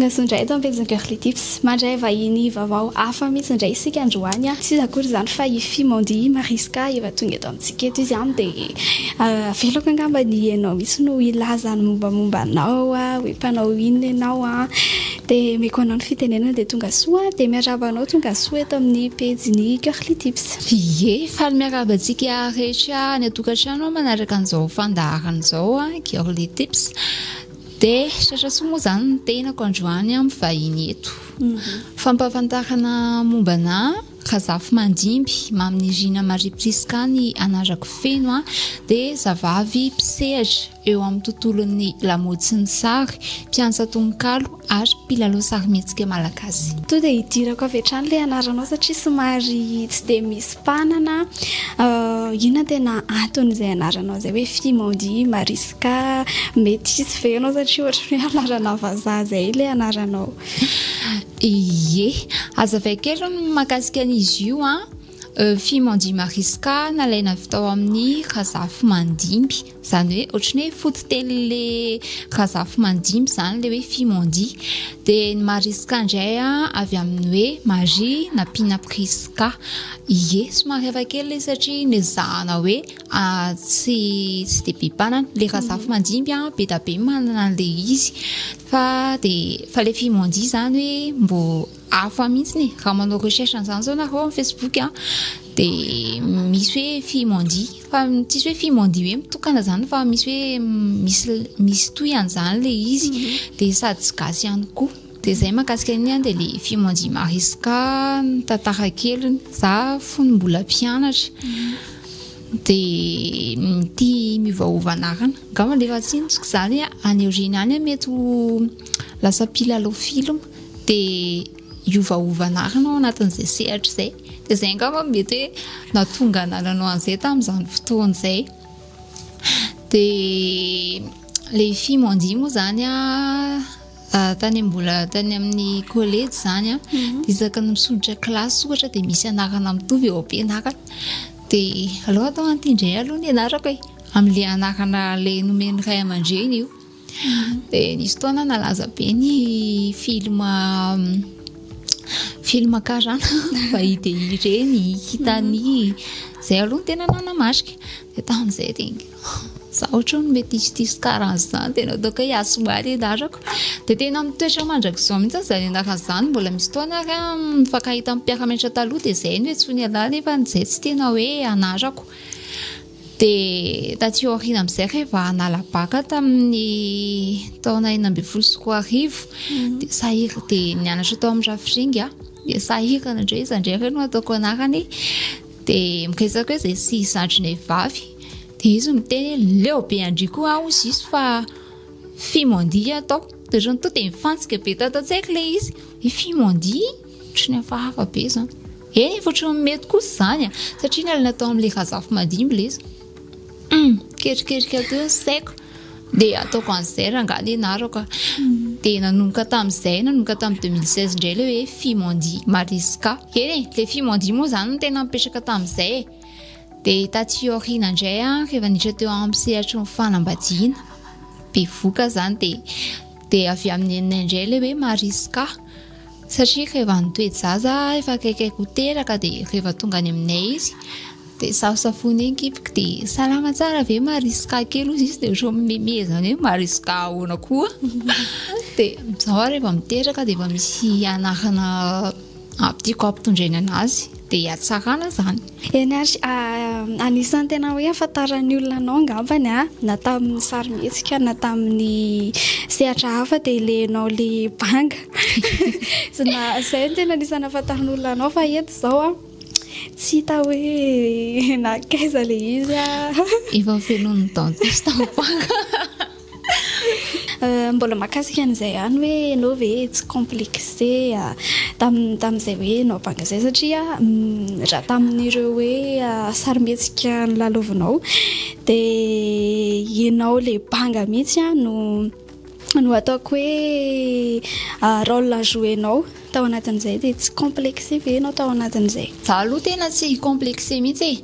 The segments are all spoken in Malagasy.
Tongasoa indray eto amin'ny pejin'ny Girly Tips. Mandray vahiny vaovao hafa mihitsy indray isika androany. Tsy iza akory izany fa i Fimondy Mariska efa tonga eto amintsika eto izy dia avelako angamba ny ianao mihitsy no hilaza ny mombamomba anao hoe mpanao inona ianao dia omeko anao ny fitenenana dia tongasoa dia miarahaba anao tongasoa eto amin'ny pejin'ny Girly Tips. Ie, faly miarahaba antsika rehetra any an-tokantrano manaraka an'izao fandaharana izao Girly Tips. Dia Satrasoa moa izany ny tenako androany aho mivahiny eto. Fampahafantarana momba anà, Razafimandimby Maminirina Marie Prisca ny anarako feno a, dia zavavy mpisehatra eo amin'ny tontolon'ny lamaody sy ny sary, mpiantsa tononkalo ary mpilalao sarimihetsika malagasy. Tonga dia idirako avy hatrany ilay anaranao satria somary tsy dia misy mpanana. Inona no tena anton'izay anaranao izay hoe Fimondy Marisca? Ka metisy ve ianao satria ohatran'ny hoe anarana vazaha izay ilay anaranao? Ie, hazavaiko kely ny mahakasika an'izy io an. Fimondy Mariska nalaina avy tao amin'ny Razafimandimby, izany hoe ohatran'ny hoe fototenin'ilay Razafimandimby izany ilay hoe Fimondy. Dia ny Mariska indray an avy amin'ny hoe Marie nampiana Prisca. Ie, somary hafa kely ilay izy satria nezahana hoe Tsy tsy dia be mpanana. Le Razafimandimby an, be da be manana an'le izy. Fa dia fa le Fimondy izany hoe mbô hafa mihitsiny e. Raha manao recherche an'izany izao nareo amin'ny Facebook an, dia misy hoe Fimondy. Fa tsisy hoe Fimondy hoe mitokana izany fa misy hoe misy misy tohiny an'izany le izy. Dia sady tsy gasy ihany koa. Dia izay mahakasika an'iny an, dia le Fimondy Mariska ny tantara keliny. Za fony mbola mpianatra. Dia tia miovaova anarana. Angamba le efa tsinjoko izany any aoriana any mety ho lasa mpilalao film dia hiovaova anarana ao anatin'izay sehatra izay. Dia izay angamba mety hoe nahatonga anah nanao an'izay tamin'izany fotoana izay. Dia le Fimondy moa izany an, tany mbola tany amin'ny kolejy izany an, isaky ny misondrotra kilasy ohatra dia misy anarana mitovy eo am-pianarana. Dia aleo atao an'ity indray aloha ny anarako e, amin'ilay anarana ilay nomen'ny ray aman-dreny io. Dia nisy fotoana nalaza be ny film film karana Vahide ireny, Kitani, izay aloha no tena nanamarika. Dia tamin'izay dia Za ohatran'ny mety diso karan'izany dia nataoko hoe Asma ny anarako. Dia tena mitoetra mandrakizao mihitsy izany anarana izany, mbola misy fotoana ary aho mifankahita amin'ny mpiara-mianatra taloha dia izay no iantsoany anah nefa izay tsy tena hoe anarako. Dia taty aoriana amin'izay rehefa hanala bacc tamin'ny taona 2016 dia sahirana dia nianatra tao amin'ny Rafiringa aho, dia sahirana indray iza indray re no ataoko anarana e. Dia miresaka hoe izay sy zandrinay vavy. Dia izy miteny hoe leo be an-dry koa aho hozy izy fa fimondia atao. Dia ohatran'ny tonga dia mifantsika be tato an-tsaiko ilay izy. Hoe fimondia? Ohatran'ny hafahafa be izany. Eny efa ohatran'ny mety kosa izany a! Satria nalaina tao amin'ilay Razafimandimby ilay izy. Hum, kerikerika teo ny saiko. Dia ataoko an'izay rangahy ny anarako a. Dia nanomboka tamin'izay, nanomboka tamin'ny 2016 indray ilay hoe Fimondy Mariska. Eny e, ilay Fimondy moa izany no tena nipetraka tamin'izay e. Dia taty aoriana indray an, rehefa niditra teo amin'ny sehatry ny fanambadiana, bevohoka izany dia dia avy amin'ny neninay indray ilay hoe Mariska. Satria rehefa nitoe-jaza efa akaikaiky ho teraka dia rehefa tonga any aminay izy Dia safosafoina eny kiboko dia salama tsara ve Mariska kely hozy izy dia ohatran'ny meme izany hoe Mariska ahoana koa dia izaho ary rehefa miteraka dia efa misy anarana tiako hampitondraina anazy dia hatsarana izany. Eny ary, anisan'ny tena hoe ahafantaran'ny olona anao angambany an, na tamin'ny sarimihetsika na tamin'ny sehatra hafa dia ilay ianao ilay banga. Izay no tena anisan'ny ahafantaran'olona anao fa eto izao an. Tsy hita hoe nankaiza ilay izy ah. Efa fenoin'ny dentiste ny banga. Mbola mahakasika an'izay ihany hoe ianao ve tsy complexé tamin'ny tamin'izay hoe ianao banga izay satria raha tamin'ireo hoe sarimihetsika nolalaovinao dia ianao ilay banga mihitsy no no ataoko hoe rôle jouer-nao tao anatin'izay dia tsy complexé ve ianao tao anatin'izay? Za aloha tena tsy complexé mihitsy e!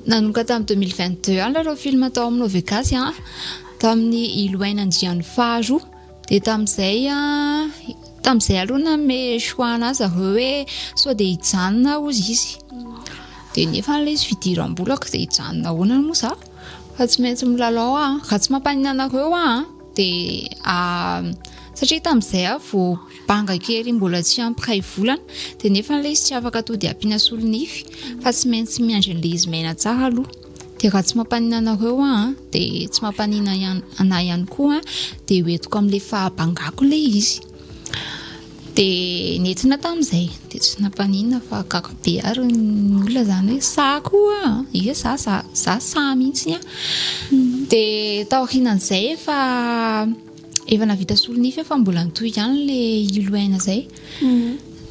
Nanomboka tamin'ny 2022 any lalao film tao amin'ny Novegasy an, tamin'ny Iloaina andiany faharoa, dia tamin'izay an, Tamin'izay aloha nanome choix anahy zareo hoe sao dia hijanona hozy izy. Dia nefa ilay izy fidiram-bolako dia hijanona ahoana moa za? Fa tsy maintsy milalao aho an. Raha tsy mampaninona anareo aho an, dia satria tamin'izay aho vao banga kely mbola tsy ampy iray volana, dia nefa ilay izy tsy afaka tonga dia ampiana solonify fa tsy maintsy miandry an'ilay izy maina tsara aloha. Dia raha tsy mampaninona anareo aho an, dia tsy mampaninona anahy ihany koa an, dia hoentiko amin'ilay fahabangako ilay izy. Dia nentina tamin'izay, dia tsy nampaninona fa gaga be ary ny olona izany hoe sahy koa aho, ie za za za sahy mihitsy an. Dia taorianan'izay efa efa nahavita solonify aho fa mbola nitohy ihany ilay ilo aina izay.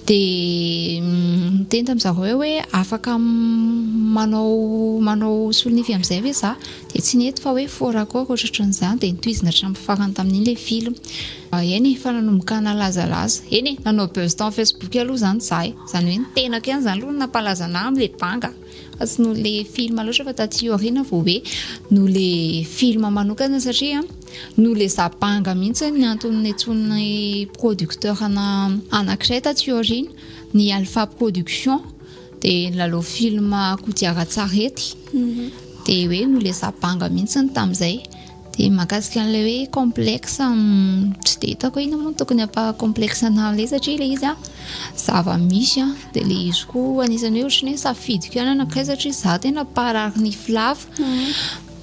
Dia niteny tamin'ny zareo hoe afaka manao manao solonify amin'izay ve za? Dia tsy nety fa hoe faux raccord ohatrohatran'izany, dia notohizina hatramin'ny farany tamin'iny ilay film. Eny e, efa nanomboka nalazalaza. Eny e, nanao buzz tao amin'ny Facebook aloha izany izaho e. Izany hoe ny tenako ihany izany aloha no nampalaza anà amin'ilay banga. Fa tsy noho ilay film loatra fa taty aoriana vao hoe noho ilay film manokana satria noho ilay izaho banga mihitsy ny antony niantsoan'ny producteur ana anankiray taty aoriana, ny Alpha Production, dia nilalao film kodiaran-tsarety. Dia hoe noho ilay izaho banga mihitsy tamin'izay. Dia mahakasika an'ilay hoe complexe, tsy dia hitako hoe inona moa no tokony hampa complexe anà amin'ilay izy satria ilay izy an zava-misy an, dia ilay izy koa anisan'ny hoe ohatran'ny hoe safidiko ihany anankiray satria izaho tena mparary nify lava,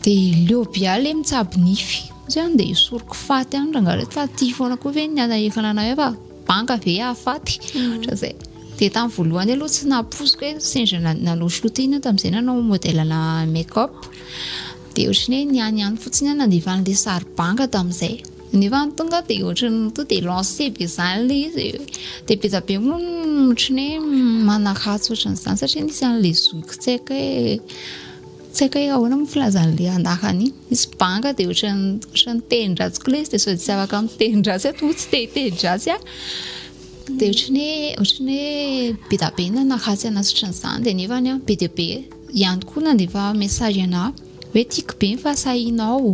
dia leo be ahy ilay mitsabo nify, satria andeha hisoroko faty any rangahy ireto fa aty foana koa ve ny hanahirana anà eo fa banga ve hahafaty, ohatran'izay. Dia tamin'ny voalohany aloha tsy nampoiziko hoe sendra nanao shooting aho tamin'izay nanao modèle-na make-up. Dia ohatran'ny hoe nihanihany fotsiny aho nandefa an'ilay sary banga tamin'izay. Nefa ny tonga dia ohatran'ny tonga dia lancé be izany ilay izy. Dia be dia be moa no ohatran'ny hoe manaratsy ohatran'izany satria nisy an'ilay zoky tsy haiko hoe tsy haiko hoe ahoana moa filazan'ilay anarany iny. Nisy banga dia ohatran'ny ohatran'ny niteny-dratsy koa ilay izy dia sao dia tsy afaka miteny-dratsy aho, toa tsy te hiteny-dratsy aho. Dia ohatran'ny hoe ohatran'ny hoe be dia be ny nanaratsy anazy ohatran'izany dia nefany an be dia be ihany koa nandefa message anah hoe tiako be ny fahasahianao,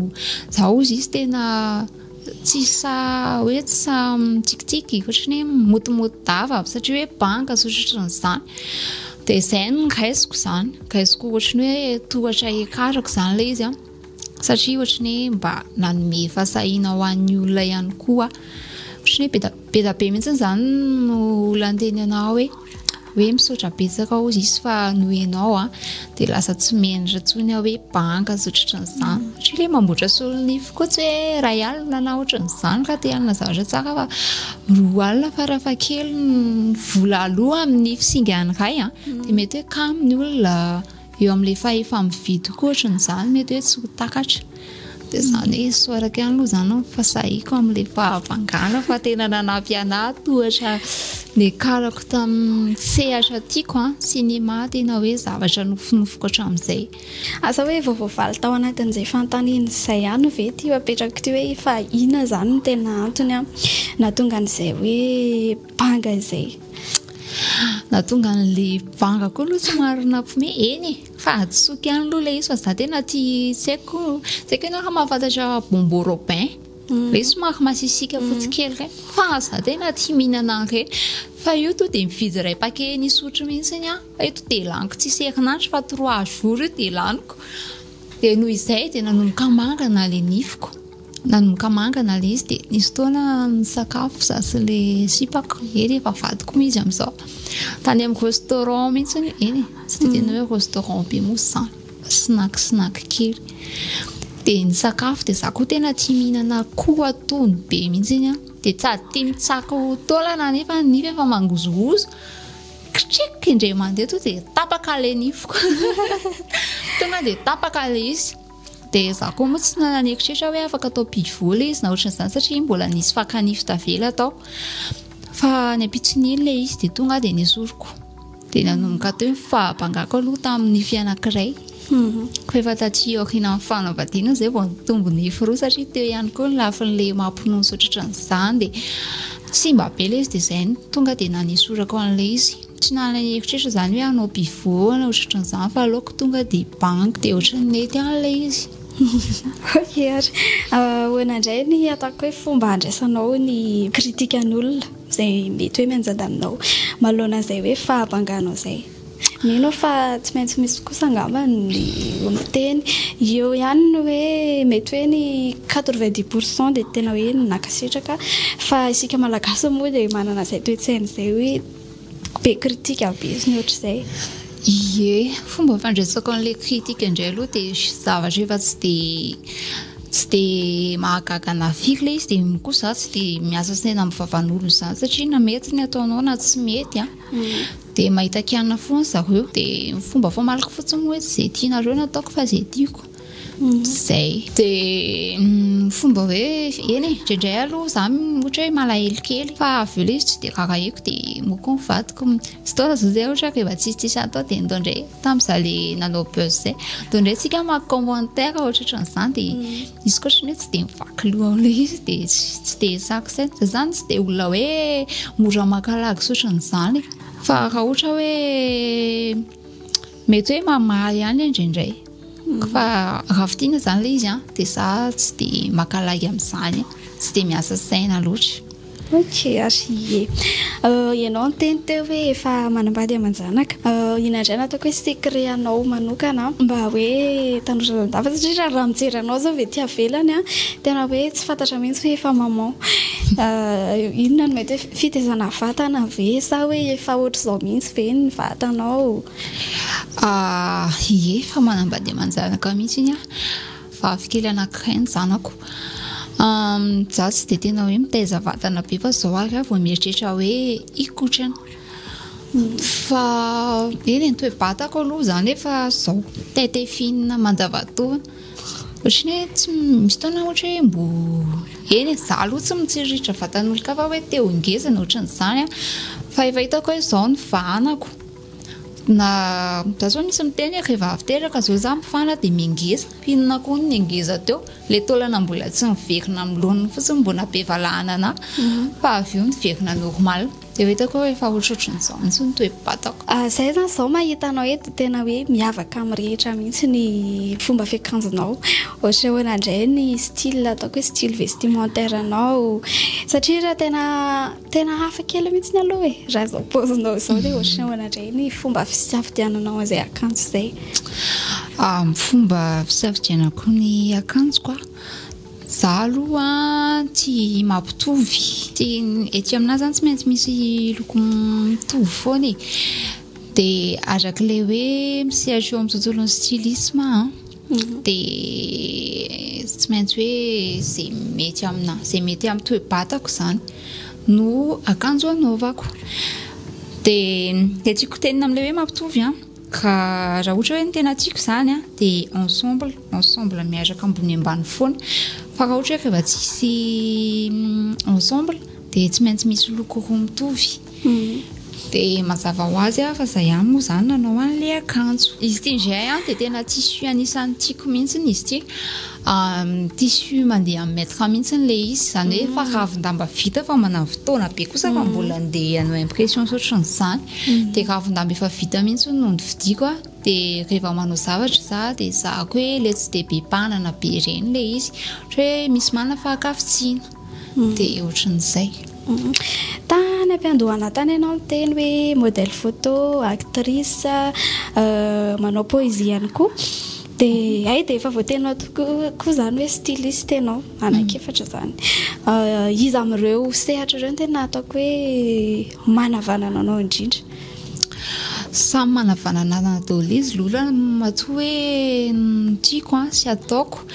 za hozy izy tena tsy sahy hoe tsy sahy mitsikitsiky ohatran'ny hoe mimotomoto dava satria hoe banga sy ohatrohatran'izany, dia izay no raisiko izany, raisiko ohatran'ny hoe tohatra hiakarako izany ilay izy an, satria ohatran'ny hoe mba nanome fahasahiana ho an'ny olona ihany koa aho, ohatran'ny hoe be dia be dia be mihitsy izany no olona niteny anah hoe. Hoe misaotra betsaka hozy izy fa noho ianao a dia lasa tsy menatra intsony aho hoe banga sy ohatran'izany. Satria ilay mamboatra solonify koa tsy hoe iray alina na ohatran'izany raha te hanana zavatra tsara fa roa alina farafahakeliny ny vola aloa amin'ny nify singany iray a dia mety hoe kamo ny olona. Eo amin'ilay fahefa-mividy koa ohatran'izany mety hoe tsy ho takatra. Dia izany hoe isaorako ihany aloha izany fa sahiko amin'ilay fahabangana fa tena nanampy anahy tohatra niakarako tamin'ny sehatra tiako an, cinéma tena hoe zavatra nofinofiko hatramin'izay. Asa hoe vao voavaly tao anatin'izay fanontaniana izay ihany ve ity apetrako ity hoe fa inona izany no tena antony nahatonga an'izay hoe banga izay? Nahatonga an'ilay banga koa aloha somary nampiomehy, eny e, fa hadisoako ihany aloha ilay izy fa za tena tia tsy haiko, tsy haiko ianao raha mahafantatra bonbon robin, ilay somary masisiaka fotsy kely ireny, fa za tena tia mihinana an'ireny, fa io tonga dia mividy iray paquet nisotro mihitsy aho, fa io tonga dia laniko tsisy herinandro fa trois jours io dia laniko, dia noho izay dia nanomboka mangana ilay nifiko. Nanomboka mangana ilay izy dia nisy fotoana nisakafo za sy ilay sipako, eny efa vadiko moa izy amin'izao, tany amin'ny restaurant mihitsy, eny e, tsy dia tena hoe restaurant be moa izany, snack snack kely, dia nisakafo dia za koa tena tia mihinana akoho atono be mihitsy iny an, dia sady tia mitsako taolana nefa ny nify efa mangozohozo, kitrik indray mandeha tonga dia tapaka ilay nifiko, tonga dia tapaka ilay izy. Dia izaho koa moa tsy nanana eritreritra hoe afaka atao pivot ilay izy na ohatran'izany satria mbola nisy fakanify tavela tao. Fa ny ampitson'iny ilay izy dia tonga dia nesoriko. Dia nanomboka teo ny fahabangako aloha tamin'ny nify anankiray. Fa efa taty aorianan'ny fanambadiana izay vao nitombo nify roa satria teo ihany koa ny lafin'ilay mampinono sy ohatran'izany dia simba be ilay izy dia izay no tonga dia nanesorako an'ilay izy. Tsy nanana eritreritra izany hoe hanao pivot na ohatran'izany fa aleoko tonga dia banky dia ohatran'ny nety ihany ilay izy. Ok ary. Ahoana indray ny ataoko hoe fomba handraisanao ny critiquen'olona izay mety hoe mianjady aminao manoloana an'izay hoe fahabanganao izay? Mino aho fa tsy maintsy misy kosa angamba ny miteny. Eo ihany ny hoe mety hoe ny 90 pour cent dia tena hoe nankasitraka fa isika Malagasy moa dia manana izay toe-tsaina izay hoe be critique be sy ny ohatr'izay. Ie, fomba fandraisako an'ilay critique indray aloha dia zavatra efa tsy dia tsy dia mahagaga anà firy ilay izy dia koa za tsy dia miasa saina amin'ny vavan'olona izany satria na mety ny ataonao na tsy mety an, dia mahita kianina foana zareo dia ny fomba famaliko fotsiny moa hoe tsy izay tianareo no ataoko fa izay tiako. Zay. Dia fomba hoe eny e, indraindray aloha za ohatra hoe malahelo kely fa avy eo ilay izy tsy dia raharahiako dia moa koa ny vadiko misy fotoana zao zay ohatra rehefa tsisy tsisy atao dia ndao indray tamin'izaho le nanao buzz zay, ndao indray tsika maka commentaire ohatrohatran'izany dia izy koa ohatran'ny hoe tsy dia mivaky loha amin'ilay izy dia tsy dia sako saina. Za zany tsy dia olona hoe mora maka lagy sy ohatran'izany fa raha ohatra hoe mety hoe mamaly ihany indraindray. Fa raha fintinina izany ilay izy an, dia za tsy dia maka lagy amin'izany, tsy dia miasa saina loatra. Ok ary ie. Ianao niteny teo hoe efa manambady aman-janaka. Inona indray no ataoko hoe secret anao manokana mba hoe tanora lalandava satria raha mijery anao izao avy ety ivelany an, tena hoe tsy fantatra mihitsy hoe efa maman. Inona no mety hoe fitaizana vatana ve sa hoe efa ohatr'izao mihitsy ve ny vatanao? Ie, efa manambady aman-janaka mihitsy aho, vavy kely anankiray ny zanako. Izaho tsy dia tena hoe mitaiza vatana be fa izao ary aho vao mieritreritra hoe hikotrana. Fa eny e, ny toe-batako aloha izany efa izao, taitaifina mandavan-taona. Ohatran'ny hoe tsy misy fotoana ohatra hoe mbo eny e, izaho aloha tsy mitsiriritra vatan'olon-kafa hoe te ho ngeza na ohatran'izany an, fa efa hitako hoe izao ny vahanako. Na za zao misy miteny hoe rehefa avy teraka zao za mifana de mihangeza, f'inona koa no nihangeza teo, le taolana mbola tsy niverina amin'ny laoniny fotsiny mbola be valahana anah fa avy eo niverina normal, de hitako hoe efa ohatrohatran'izao mihitsy ny toe-batako. Zay zany zao mahita anao eto tena hoe miavaka amin'ny rehetra mihitsy ny fomba fiakanjonao, ohatra ahoana indray ny style ataoko hoe style vestimentaire anao satria raha tena Tena hafa kely mihitsy aloha e, raha izao paozinao izao dia ohatran'ny ahoana indray ny fomba fisafidiananao an'izay akanjo izay? Ny fomba fisafidianako ny akanjoko a, za aloha tia mampitovy, tia ety aminahy zany tsy maintsy misy loko mitovy foana e, dia arak'ilay hoe misehatra eo amin'ny tontolon'ny stylisme aho an. Dia tsy maintsy hoe izay mety amina, izay mety amin'ny toe-batako izany no akanjo anaovako. Dia ilay tiako tenenina amin'ilay hoe mampitovy an, ka raha ohatra hoe ny tena tiako izany an, dia ensemble, ensemble miaraka ambony ambany foana. Fa raha ohatra hoe rehefa tsisy ensemble dia tsy maintsy misy loko roa mitovy. Dia mazava ho azy fa za ihany moa izany nanao an'ilay akanjo. Izy ity indray an dia tena tissu anisan'ny tiako mihitsy izy ity. Tissu mandeha amin'ny mètre mihitsy ilay izy, izany hoe efa ravin-damba vita fa manana fotoana be kosa fa mbola andeha hanao impression sy ohatran'izany. Dia ravin-damba efa vita mihitsy no novidiako an, dia rehefa manao zavatra za dia ezahako hoe ilay tsy dia be mpanana be ireny ilay izy, ohatra hoe misy manana fa ankavitsiana. Dia ohatran'izay. Tany am-piandohana tany ianao niteny hoe modèle photo, actrice, manao poésie ihany koa. Dia hay dia efa voateninao tokoa koa izany hoe styliste ianao, anankiefatra izany. Iza amin'ireo sehatra ireo no tena ataoko hoe manavanana anao indrindra? Samy manavanana anah daholo izy lola matoa hoe tiako sy ataoko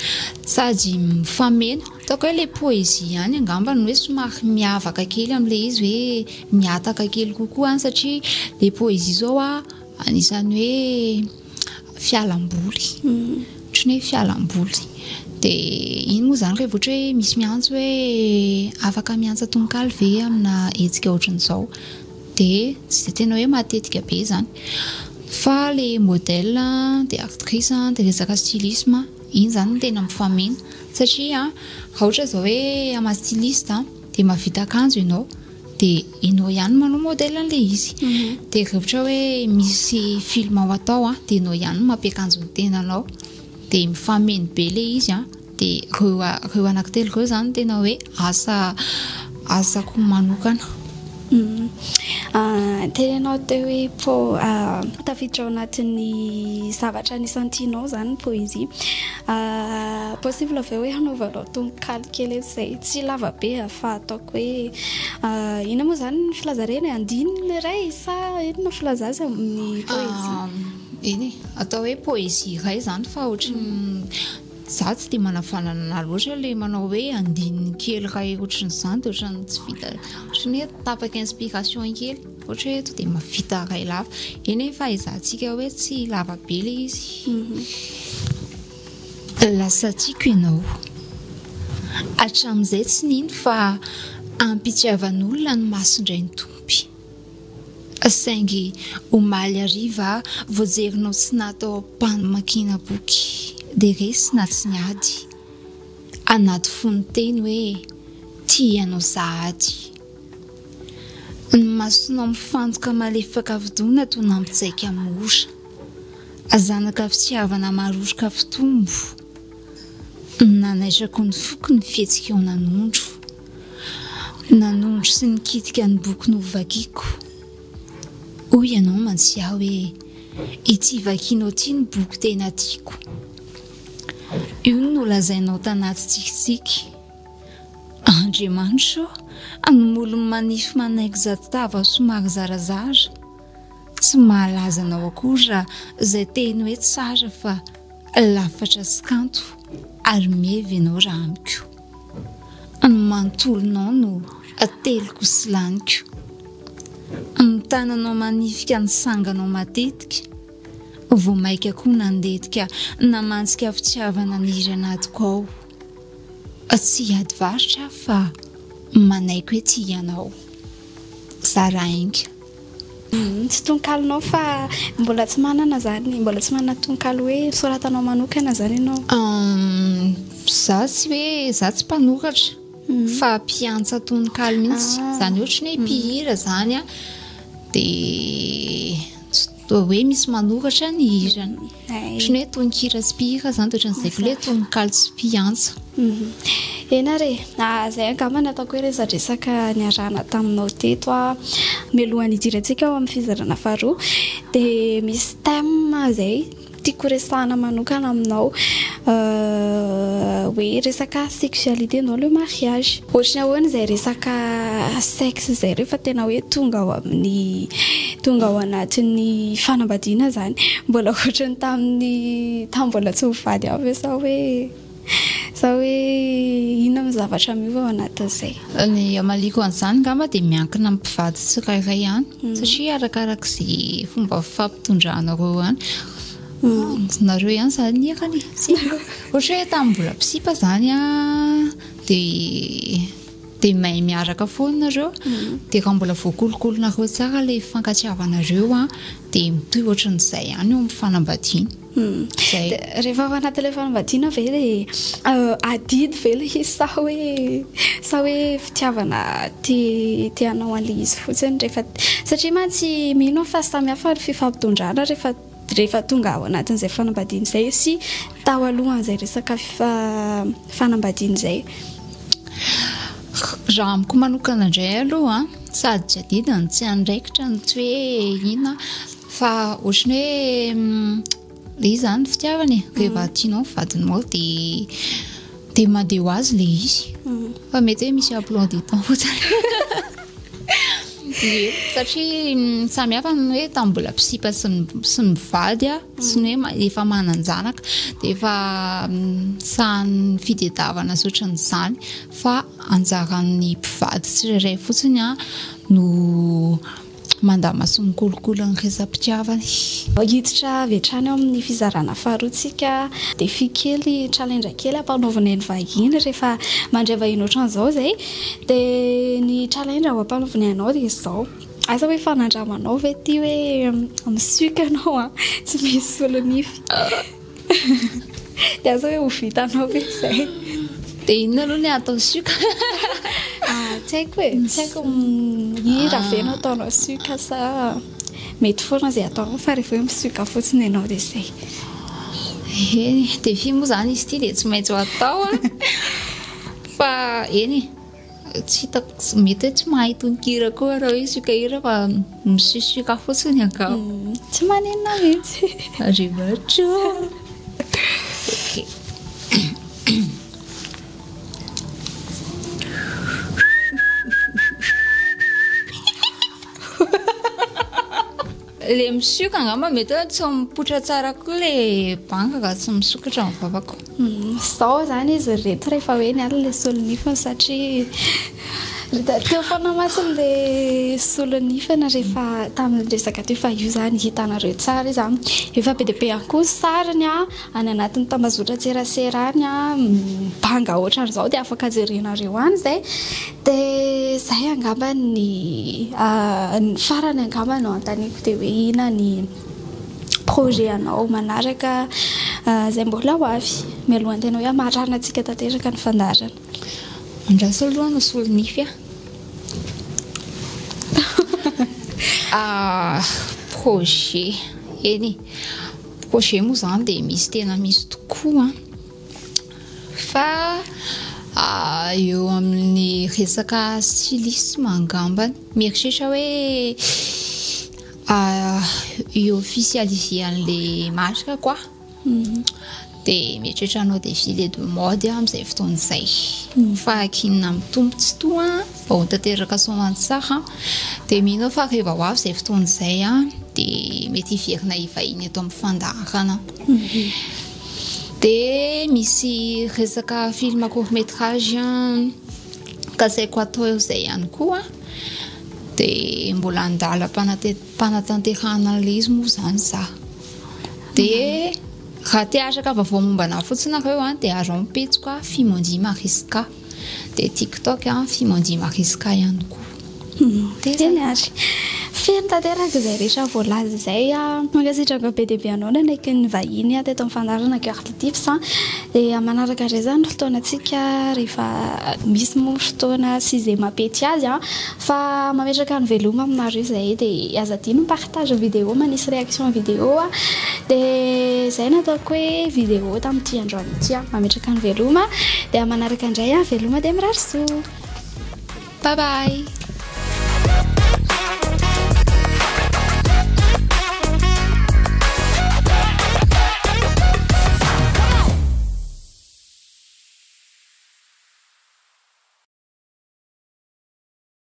sady mifameno. Ataoko hoe ilay poésie ihany angamba no hoe somary miavaka kely amin'ilay izy hoe mihataka kely kokoa any satria ilay poésie izao a anisan'ny hoe fialamboly, ohatran'ny hoe fialamboly. Dia iny moa izany rehefa ohatra hoe misy miantso hoe afaka miantsa tononkalo ve amina hetsika ohatran'izao dia tsy dia tena hoe matetika be izany. Fa ilay modèle dia actrice dia resaka stylisme Iny izany no tena mifameno satria raha ohatra izao hoe ama styliste dia mahavita akanjo ianao dia ianao ihany no manao modèle an'ilay izy. Dia rehefa ohatra hoe misy film ho atao dia ianao ihany no mampiakanjo ny tenanao. Dia mifameno be ilay izy an, dia ireo ireo anankitelo ireo izany tena hoe asa asako manokana. Tenenao teo hoe po tafiditra ao anatin'ny zavatra anisan'ny tianao izany ny poésie. Possible ve hoe hanaovanao tononkalo kely eto izay tsy lava be fa ataoko hoe inona moa izany ny filaza ireny e? Andininy iray sa inona filaza azy amin'ny poésie? Eny e, atao hoe poésie iray izany fa ohatran'ny za tsy dia manavanana loatra ilay manao hoe andininy kely iray ohatran'izany dia ohatran'ny tsy vita, ohatran'ny hoe tapaka inspiration kely, ohatra hoe to dia mahavita iray lava, eny e fa ezahantsika hoe tsy lava be ilay izy. Lasa tiako ianao. Hatramin'izay tsy nino fa am-pitiavan'olona ny mason-dRainitompy. Saingy omaly hariva voajerinao tsy natao am-pamakiana boky dia resy na tsy niady. Anaty fo niteny hoe tia anao sahady. Ny masonao mifantoka malefaka fidona toa nampijaika mora. Zanaka fitiavana maroroka fitombo. Nanaitrako ny foko ny fihetsikao nanondro. Nanondro sy nikitika ny boky novakiko. Hoy ianao mantsy aho hoe, ity vakinao ity ny boky tena tiako. Io no nolazainao tanaty tsikitsiky. Andriamanitra ô, ny molony manify manaiky zato tava somary zarazara. Tsy mahalaza anao akory raha izay teny hoe tsara fa lafatra sy kanto ary meva ianao raha amiko. Ny manontolonao no ateliko sy laniko. Ny tananao manifika ny sanganao matetika. Vao maika koa nandetika namantsika fitiavana niry anatiko ao. Tsy hiady varotra aho fa manaiky hoe tia anao. Zara Ainga. Tsy tononkalonao fa mbola tsy manana zany, mbola tsy manana tononkalo hoe soratanao manokana zany ianao? Za tsy hoe, za tsy mpanoratra fa mpiantsa tononkalo mihitsy, zany hoe ohatran'ny hoe mpihira zany aho dia Toa hoe misy manoratra ny hirany. Ohatran'ny hoe tononkira sy mpihira izany dia ohatran'izay koa ilay tononkalo sy mpiantsa. Eny ary e! Izay angamba no ataoko hoe resadresaka niarahana taminao teto. Mialohan'ny hidirantsika ao amin'ny fizarana faharoa dia misy thème izay tiako resahana manokana aminao hoe resaka sexualité dans le mariage. Ohatry ny ahoana izay resaka sexe izay rehefa tena hoe tonga ao amin'ny tonga ao anatin'ny fanambadiana izany? Mbola ohatry ny tamin'ny tamin'ny mbola tsy mivady ihany ve sa hoe sa hoe inona no zavatra miova ao anatin'izay? Ny hamaliako an'izany angamba dia miankina amin'ny mpivady tsirairay ihany satria arakarak'izay fomba fifampitondranareo ihany. Nareo ihany izany ny erany e. Ohatra hoe tamin'ny mbola mpisipa izany an, dia dia mahay miaraka foana nareo, dia raha mbola voakolokolonareo tsara ilay fifankatiavanareo an, dia mitohy ohatran'izay ihany eo amin'ny fanambadiana. Zay. Dia rehefa ao anatin'ilay fanambadiana ve dia adidy ve ilay izy sa hoe sa hoe fitiavana te te hanao an'ilay izy fotsiny rehefa satria mantsy mino aho fa samy hafa ny fifampitondrana rehefa rehefa tonga ao anatin'izay fanambadiana izay sy tao alohan'izay resaka fanambadiana izay. Raha amiko manokana indray aloha an, sady tsy adidy no tsy andraikitra no tsy hoe inona fa ohatran'ny hoe ilay izy izany fitiavana e, rehefa tianao ny vadinao dia dia mandeha ho azy ilay izy fa mety hoe misy emploi du temps fotsiny. Ie, satria samy hafa ny hoe tamin'ny mbola mpisipa sy ny sy ny mivady a, sy ny hoe efa manan-janaka dia efa sahan'ny fitadiavana sy ohatran'izany fa anjaran'ny mpivady tsirairay fotsiny a no mandama sy mikolokolo ny resa-pitiavany. Hiditra avy hatrany ao amin'ny fizarana faharoa tsika, défi kely, challenge kely ampanaovinay ny vahiny rehefa mandray vahiny ohatran'izao izay. Dia ny challenge ho ampanaovinay anao dia izao, asa hoe efa nandramanao ve ity hoe misioka ianao an, tsy misy solonify. Dia asa hoe ho vitanao ve izay. Dia inona aloha ny atao sioka? Ah, tsy haiko e, tsy haiko hira ve no ataonao sioka sa mety foana izay ataonao fa rehefa hoe misioka fotsiny ianao dia izay. Eny, défi moa izany izy ity dia tsy maintsy ho atao an. Fa eny e, tsy hitako, mety hoe tsy mahay tononkira koa raha hoe hisioka hira fa misiosioka fotsiny angamba. Tsy maninona mihitsy. Andriamanitra ô. Ok. Le misioka angamba mety hoe tsy mipoitra tsara koa le banga ka tsy misokatra ny vavako. Zao zany izy reto rehefa hoe niala le solonifiny satria teo foana mantsy le solonifiny rehefa tamin'ny resaka teo fa io zany hitanareo tsara izy an, efa be dia be ihany koa ny sariny an, any anatin'ny tambazotran-tserasera any an, banga ohatran'izao dia afaka jerenareo any izay. Dia izay angamba ny ny farany angamba no anontaniako dia hoe inona ny projet anao manaraka izay mbola ho avy mialohan'ny tena hoe hamaranantsika tanteraka ny fandaharana. Andraso aloha ny solonify a. Projet, eny e, projet moa izany dia misy tena misy tokoa an. Fa eo amin'ny resaka stylisme angambany, mieritreritra hoe hi-officialiser an'ilay marque quoi. Dia mieritreritra hanao défilé de mode aho amin'izay fotoana izay. Fa ankinina amin'ny Tompo Tsitoha mba ho tanteraka soamantsara. Dia mino aho fa rehefa ho avy izay fotoana izay dia mety hiverina hivahiny eto amin'ny fandaharana. Dia misy resaka film court métrage kasaiko atao eo izay ihany koa dia mbola andalam-panatanterahana an'ilay izy moa izany za. Dia raha te haharaka vaovao momba anah fotsiny nareo an dia araho ny pejiko an Fimondi Mariska. Dia TikTok an Fimondi Mariska ihany koa. Teny ary. Feno tanteraka izay rehetra voalaza izay. Mankasitraka be dia be anao nanaiky ny vahiny teto amin'ny fandaharana Girl Tips. Dia manaraka indray izany ny fotoanantsika rehefa misy moa ny fotoana sy izay mampety azy. Fa mametraka ny veloma aminareo izahay dia aza adino mi-partage vidéo, manisy réaction vidéo. Dia izay no ataoko hoe vidéo tamin'ity androany ity. Mametraka ny veloma. Dia manaraka indray, veloma dia mirary soa. Bye bye.